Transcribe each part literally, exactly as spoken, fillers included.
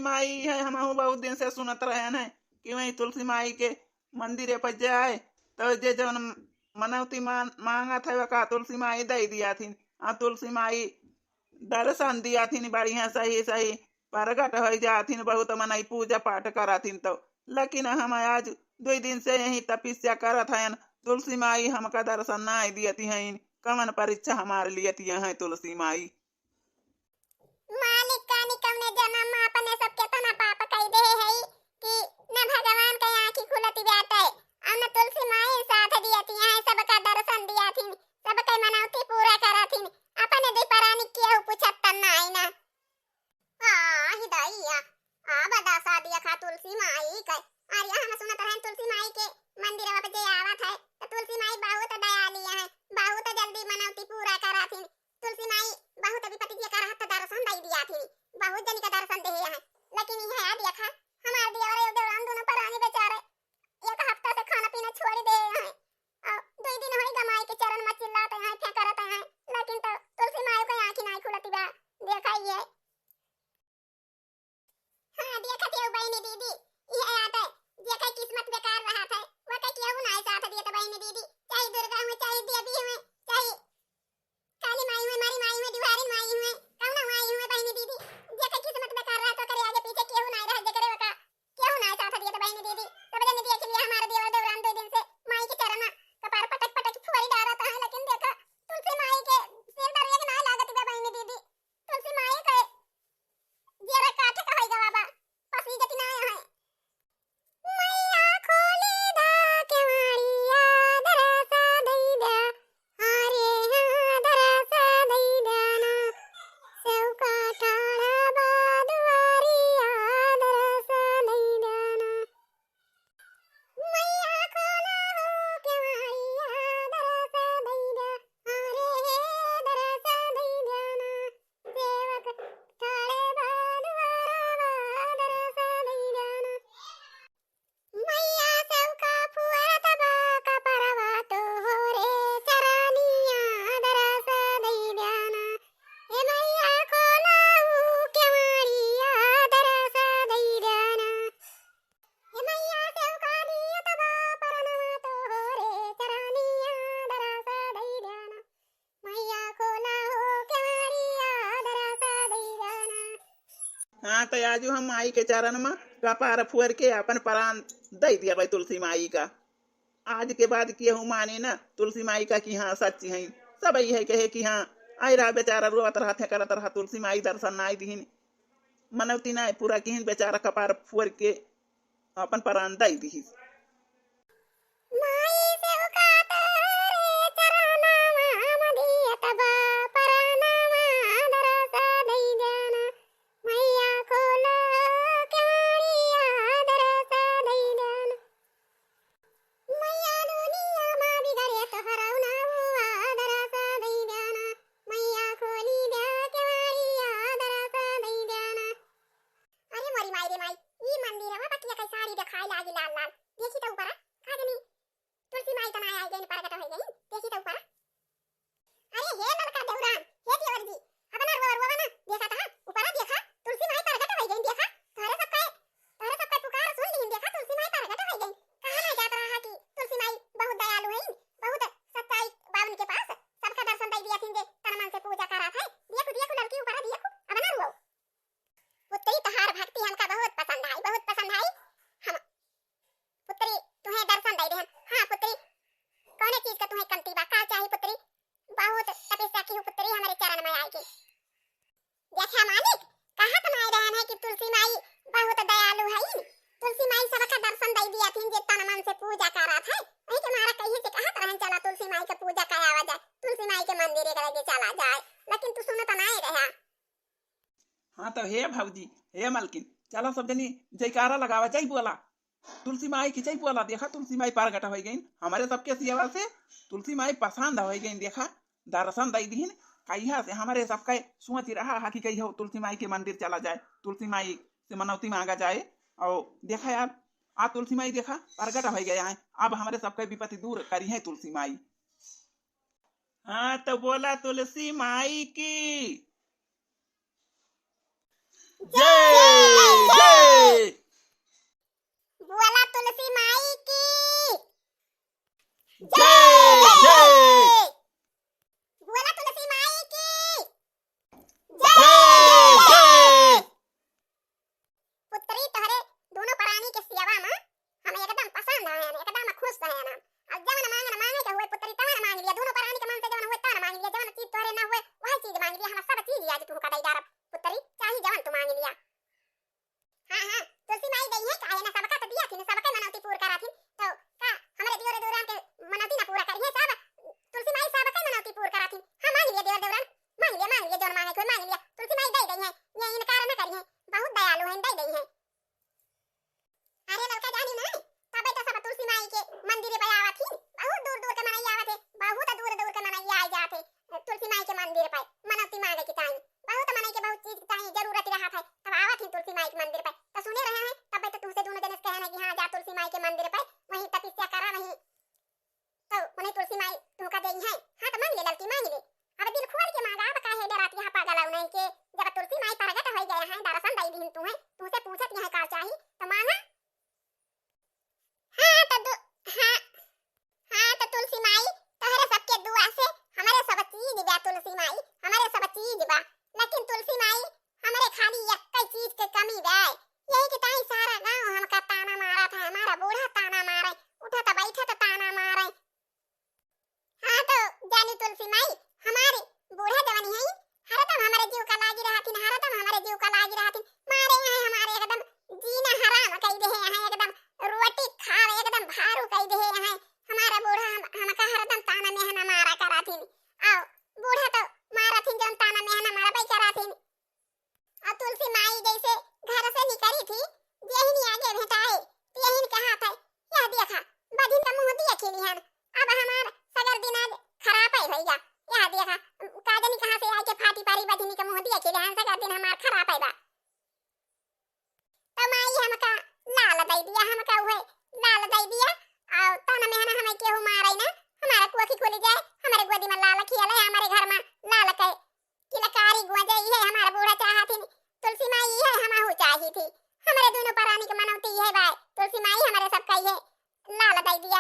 माई है, हमहू बहुत दिन से सुनत रहन है कि वहीं तुलसी माई के मंदिर पर जाए, तो जे जौन मनौती मान-, मांगत है, वका तुलसी माई दे दिया थिन। आ तुलसी माई दर्शन दिया थिन, बढ़िया सही सही प्रगट हो जाथिन, बहुत मनई पूजा पाठ करथिन। तो लेकिन हम आज दुई दिन से यही तपस्या करत हयन, तुलसी माई हमका दर्शन नाई दियती हईन, कवन परीक्षा हमार लियती हैं तुलसी माई? मालिक, कानी कौने जन्म में अपने सब केतना पाप कई दे हई कि न भगवान के आँखी खुलती बाटे, और न तुलसी माई साथ दियती हैं, सबका दर्शन दियथिन, सबके मनौती पूरा करथिन, अपने दी परानी केहू पूछत त नाई ना। आही दैया, आ बदासा देखा तुलसी माई के। अरे हम सुनत रहन तुलसी माई के मंदिरवा पे जे आवत है, तो तुलसी माई बहुत दयालु है, बहुत जल्दी मनौती पूरा करथिन। तुलसी माई बहुत विपत्ति के करत तो दर्शन दे दिया थी, बहुत जनी का दर्शन दे है। लेकिन यह है देखा, हमार देवर और देवरान दोनों परानी बेचारे एक हफ्ता से खाना पीना छोड़ दे हैं, और दो दिन होई गमाई के चरण में चिल्लाते हैं, फेंकरते हैं, लेकिन तो तुलसी माई के आँखी नाई खुलती बा। देखा ये। हाँ, देखत हो बहिनी दीदी, ये आदत, जेकर किस्मत बेकार रहत है, वो के केहू नाई साथ दियत बहिनी दीदी, चाहे दुर्गा हुए, चाहे देवी हुए, चाहे काली माई हुए, मारी माई हुए, दिवारी माई हुए, कौना माई हुए बहिनी दीदी, जेकर किस्मत बेकार रहत, ओकरे आगे पीछे केहू नाई रहत, जेकरे ओका केहू नाई साथ दियत बहिनी दीदी। तब जन देख लिया हमारे देवर देवरान दो दिन से माई के चरण कपार पटक पटक फुहरी डारत है, लेकिन देखा तुलसी माई के सिर दरिया के नाई लागत बा बहिनी दीदी। तुलसी माई के जेरा काठे कहै गवा बा, पसी जति ना है। मैया खोली दा केवाड़िया, दरसा दई द्या, अरे हाँ, दरसा दई द्या ना। सेवका ठाड़ा बा दुआरिया, दरसा दई द्या ना। मैया खोला हो केवाड़िया, दरसा दई द्या, अरे हे, दरसा दई द्या ना। सेवक ठाड़े बा दुआरवा, दरसा दई द्या ना। मैया सेवका फुअरत बा कपरवा तोहरे चरनिया, दरसा दई द्या ना। ए मैया खोला हो केवाड़िया, दरसा दई द्या ना। ए मैया सेवका दियत बा परनवा तोहरे चरनिया, दरसा दई द्या ना। मैया खोला हो केवाड़िया, दरसा दई द्या ना। हाँ, तो आजू हम माई के चरण में कपार फुअर के अपन प्राण दई दिया भाई तुलसी माई का। आज के बाद केहू माने ना तुलसी माई का कि हाँ सच्ची है। सब यही कहे कि हाँ, आई रहा बेचारा रोवत रहा, फेंकरत रहा, तुलसी माई दर्शन नाई दिहिन, मनौती नाई पूरा किहिन, बेचारा कपार फुअर के अपन प्राण दई दिहिस। माई सेवका तोरे चरणवा में दियत बा परनवा, दरसा दई द्या ना। मैया खोला केवाड़िया, दरसा दई द्या ना। मैया दुनिया मा बिगड़े तोहरा नावा, दरसा दई द्या ना। मैया खोली द्या केवाड़िया, दरसा दई द्या ना। अरे मोरी माई रे माई, ई मंदिरवा बकिया के साड़ी देखाई लागी लाल लाल। देखी तो ऊपरा, का जनी तुलसी माई तो ना आई गई, परगट हो गई। देखी तो ऊपरा। अरे हे ललका देवरान, हे देवर जी, अपना रुआ रुआ ना, देखा तहा, ऊपरा देखा, तुलसी माई परगट हो गई, देखा, तोहरे सबके, तोहरे सबके पुकार सुन लीन, देखा, तुलसी माई परगट हो गई। कहा ना जात रहा कि तुलसी माई बहुत दयालु है, बहुत सच्चाई बा उनके पास, सबका दर्शन दे दिया थिन जे तन मन से पूजा करा था। देखो, देखो ललकी ऊपरा देखो, अपना रुआ। पुत्री, तोहार भक्ति हमका बहुत पसंद आई, बहुत पसंद आई। हम पुत्री, तुहे दर्शन दे देहन। हाँ पुत्री, कौने चीज का तुहे कमती बा? का चाही पुत्री? बहुत तपस्या की हूँ पुत्री, हमरे चरण में आए के। देखा मालिक, कहा तो नाई रहन है कि तुलसी माई बहुत दयालु है। तुलसी माई सबका दर्शन दे दिया थी जे तन मन से पूजा करा था। वही के मारा कहिए से कहा तो रहन चला तुलसी माई के पूजा करावा जाए, तुलसी माई के मंदिर एक लगे चला जाए, लेकिन तू सुनत नाई रहा। हाँ तो हे भौजी, हे मलकिन, चला सब जनी जयकारा लगावा, जय बोला, तुलसी माई की जय बोला। देखा तुलसी माई परगट होइ गईन, हमरे सबके सेवा से तुलसी माई पसंद होइ गईन। देखा दर्शन दई दिहिन, कहिया से हमरे सबके सोच रहा है कि कहियो तुलसी माई के मंदिर चला जाए, तुलसी माई से मनौती मांगा जाए। और देखा यार, आ तुलसी माई देखा परगट होइ गया है, अब हमरे सबके विपत्ति दूर करी है तुलसी माई। हाँ तो बोला तुलसी माई की। जय, जय। बोला तुलसी माई की जय, जय। बोला तुलसी माई की जय, जय। पुत्री, तोहरे दोनों परानी के सेवा में हम एकदम पसंद हैं, एकदम खुश हैं हम। अब जवन मांगन मांगे के हुए पुत्री, तवन मांग लिया, दोनों परानी के मन से जवन हुए तवन मांग लिया, जवन चीज तोहरे ना हुए वही चीज मांग लिया, हम सब चीज आज तुमका दे डारब पुत्री, चाहे जवन तू मांग लिया। हाँ, हाँ, तुलसी माई दई है, काहे ना, सबका तो दिया थी, सबके मनौती पूर करा थी, तो का हमरे दियोरे देवरान के मनौती ना पूरा करिए सब? तुलसी माई सबके मनौती पूर करा थी। हाँ, मांग लिया दियोरे देवरान, मांग लिया, मांग लिया, जौन मांगे कोई मांग लिया, तुलसी माई दे दई है, ये इनकार न करिए, बहुत दयालु है, दे दई है। अरे ललका जानी नहीं, तबे तो सब तुलसी माई के मंदिर पे आवत ही, बहुत दूर दूर के मनई आवत है, बहुत दूर दूर के मनई आ जात है तुलसी माई के मंदिर पे मनौती मांगे की ताई, बहुत मनई के बहुत चीज की ताई जरूरत रहत है, तब आवत ही तुलसी माई के मंदिर पे। तो सुने रहे हैं, तबे तो तुमसे दोनों जने से कहना कि हाँ, जा तुलसी माई के मंदिर पे, वहीं तपस्या करा, वहीं तो उन्हें तुलसी माई तुमका देई है। हाँ, तो मांग ले ललकी, मांग ले। अब दिल खोल के मांगा, अब काहे डराती है पागल, नहीं के जब तुलसी माई प्रगट हो गए हैं, दर्शन दे दीन तुम्हें, तुमसे पूछत यहाँ का चाही, तो मांगा। हाँ, तो दु-, हाँ, हाँ, तो तुलसी माई, तोहरे सबके दुआ से हमारे सब चीज बा तुलसी माई, हमारे सब चीज बा, लेकिन तुलसी माई, हमरे खाली एक चीज के कमी बा, यही कि ताई सारा गांव हमका ताना मारत है, हमारा बूढ़ा ताना मारे, उठत बैठत ताना मारे। हाँ तो जानी तुलसी माई, हमारे बूढ़ा जवानी है, हरदम हमारे जीव का लागी रहथिन, हरदम हमारे जीव का लागी रहथिन, मारे यहाँ हमारे एकदम जीना हराम कई दे हैं, एकदम रोटी खावे एकदम भारू कई दे हैं, हमारा बूढ़ा हम, हमका हरदम ताना मेहना मारा कराथिन, आओ बूढ़ा तो मारथिन जौन ताना मेहना मारबे कराथिन। आ तुलसी माई जैसे घर से निकली थी, जेहिन आगे भेटाए, तेहिन कहा था, "यह देखा, बधिन का मुंह दिया खिली हन, अब हमार सगर दिन आज खराब है भैया, यह देखा, का जानी कहाँ से आके फाटी पारी बधिनी का मुंह दिया खिली हन, सगर दिन हमार खराब है बा।" तो माई हमका लाल दे दिया, हमका उहे लाल दे दिया, और ताना मेहना हमें केहू मारे ना, हमारा कोखी खुल जाए, हमारे गोदी में लाल खिया ले, हमारे घर में लाल के किलकारी गुआ जाई है, हमारा बूढ़ा चाहत ही तुलसी माई है, हम आहू चाही थी, हमारे दोनों परानी के मनौती है बाय, तुलसी माई हमारे सब कही है लाल दे दिया।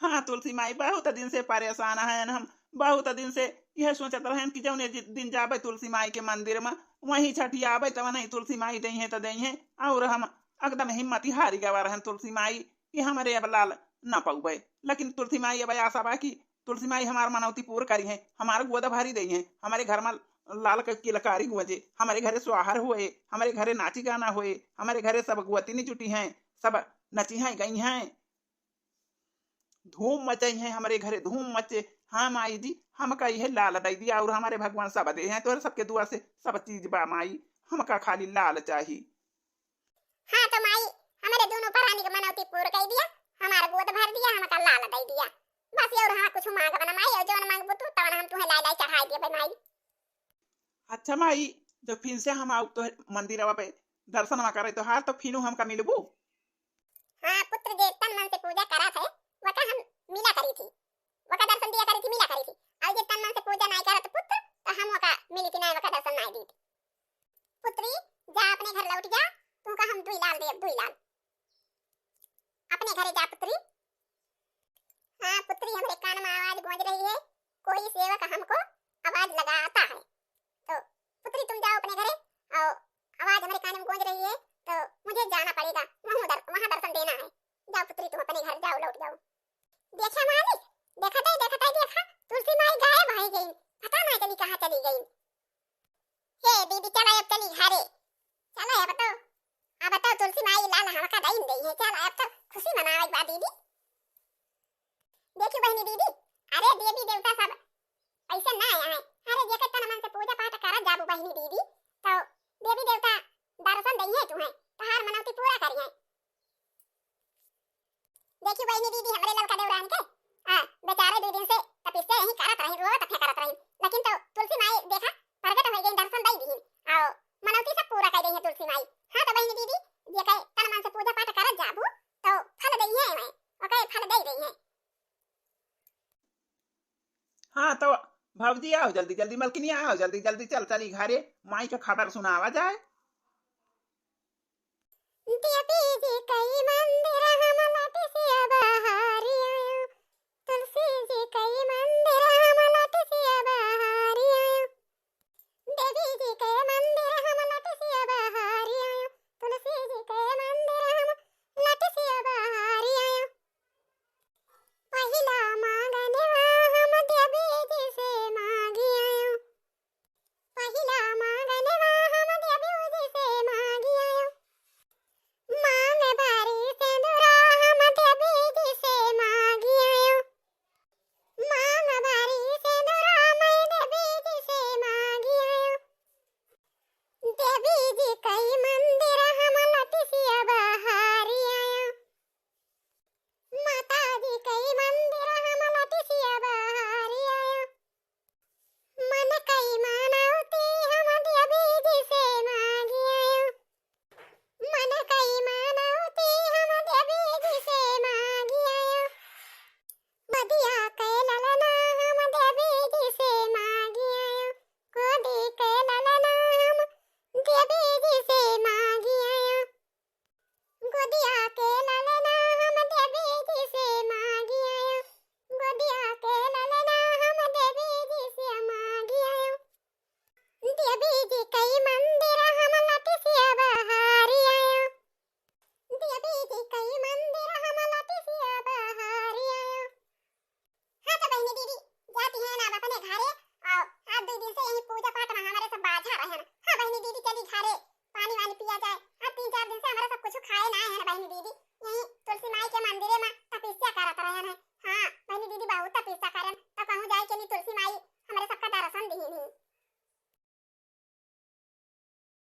हाँ तुलसी माई, बहुत दिन से परेशान हैं हम, बहुत दिन से यह सोचत रहन कि जौने जि-, दिन जाबे तुलसी माई के मंदिर में, वहीं छठियाबे, तब नहीं तुलसी माई दई हैं तो दई हैं, और हम एकदम हिम्मत ही हारी गवा रहन तुलसी माई कि हमरे अब लाल न पउबे। लेकिन तुलसी माई अब आशा बा कि तुलसी माई हमार मनौती पूर करी हैं, हमार गोद भरी दई हैं, हमारे घर में लाल के किलकारी गूंजे, हमारे घरे सोहर होए, हमारे घरे नाची गाना होए, हमारे घरे सब गोतिनी जुटी हैं, सब नची हैं, गई हैं, धूम मचाई हैं हमारे घरे, धूम मचे। हाँ माई जी, हमका इहे लाल दे दिया और हमारे भगवान सब दे हैं, तोहरे सबके दुआ से सब चीज बा माई, हमका खाली लाल चाही। हाँ तो माई, हमारे दोनों परानी के मनौती पूर कई दिया, हमारा गोद भर दिया, हमका लाल दे दिया, बस ये और हाँ कुछ मांगब ना माई, और जौन मांगबू तू तवन हम तुहे लाई लाई चढ़ाई देबे माई। अच्छा माई, जब फिर से हम आउब तो मंदिरवा पे दर्शनवा करे तोहार, तो फिनू हमका मिलबू? हाँ पुत्र, जे तन मन से पूजा करत है, वका हम मिला करी थी, वका दर्शन दिया करी थी, मिला करी थी। और जे तन मन से पूजा नाई करत पुत्र, तो हम वका मिली थी नाई, वका दर्शन नाई दी थी। पुत्री, जा अपने घर लौट जा, तुमका हम दुई लाल देब, दुई लाल। अपने घरे जा पुत्री। हाँ पुत्री, हमरे कान में आवाज गूंज रही है, कोई सेवक हमको आवाज लगाता है। तो पुत्री तुम जाओ अपने घरे, और आवाज हमरे कान में गूंज रही है, तो मुझे जाना पड़ेगा, वहाँ दर-, वहाँ दर्शन देना है। जाओ पुत्री तुम अपने घर जाओ, लौट जाओ। देखा मालिक, देखत है, देखत है, देखा तुलसी माई गायब हो गई, पता ना चली कहाँ चली गई। हे दीदी, चलो अब चली घरे। चलो अब तो, अब तो तुलसी माई लाल हमका दई दई है। चलो अब तो खुशी मनावे बा दीदी। देखी बहिनी दीदी, अरे देवी देवता सब ऐसे ना आए हैं। अरे जेकर तन मन से पूजा पाठ करत जाबू बहिनी दीदी, तो देवी देवता दर्शन दई है तुम्हें, तोहार मनौती पूरा करी है। देखी बहिनी दीदी, हमरे ललका देवरान के, हाँ, बेचारे दो दिन से तपस्या यहीं करत रही, रोवत फेंकरत रही, लेकिन तो तुलसी माई देखा प्रगट हो गई, दर्शन दई दी, आओ मनौती सब पूरा कर गई है तुलसी माई। हाँ तो बहिनी दीदी, जे कहे तन मन से पूजा पाठ करत जाबू तो फल दई है मैं, ओके फल दई रही है। हाँ तो भौजी, आओ जल्दी जल्दी, मलकिनी, आओ जल्दी जल्दी, चल चली घरे, माई के खबर सुनावा जाए। देवी जी कई मंदिर हम लटसिया बहारी आयो, तुलसी जी कई मंदिर हम लटसिया बहारी आयो। देवी जी के मंदिर हम लटसिया बहारी आयो, तुलसी जी के मंदिर हम लटसिया बहारी आयो। पहिला मांगनवा हम देवी जी से मांगी आयो, पहिला मांगनवा हम देवी जी से मांगी आयो। मांग भरी सेंदुरा हम देवी जी से मांगी आयो, मांग भरी सेंदुरा मैं देवी जी से मांगी आयो। देवी जी कई मंदिर हम लटसिया बहारी आयो, माता जी कई मंदिर हम लटसिया बहारी आयो। मन कई मानौती हम देवी जी से मांगी आयो, मन कई मानौती हम देवी जी से मांगी आयो। गोदिया के ललना हम देवी जी से मांगी आयो, गोदी के ललना हम देवी जी से मांगी आयो। गोदिया के ललना हम देवी जी से मांगी आयो, गोदिया के ललना हम देवी जी से मांगी आयो। देवी जी कई मंदिर हम लटसिया बहारी आयो, देवी जी कई मंदिर हम लटसिया बहारी आयो। हाँ तो बहिनी दीदी, जाती है ना अब अपने घरे, और आज दो दिन से यही पूजा पाठ में हमारे सब बाझा रहे हैं। हाँ बहिनी दीदी, चली घरे, पानी वानी पिया जाए। आज तीन चार दिन से हमारे सब कुछ खाए ना है ना बहिनी दीदी, यही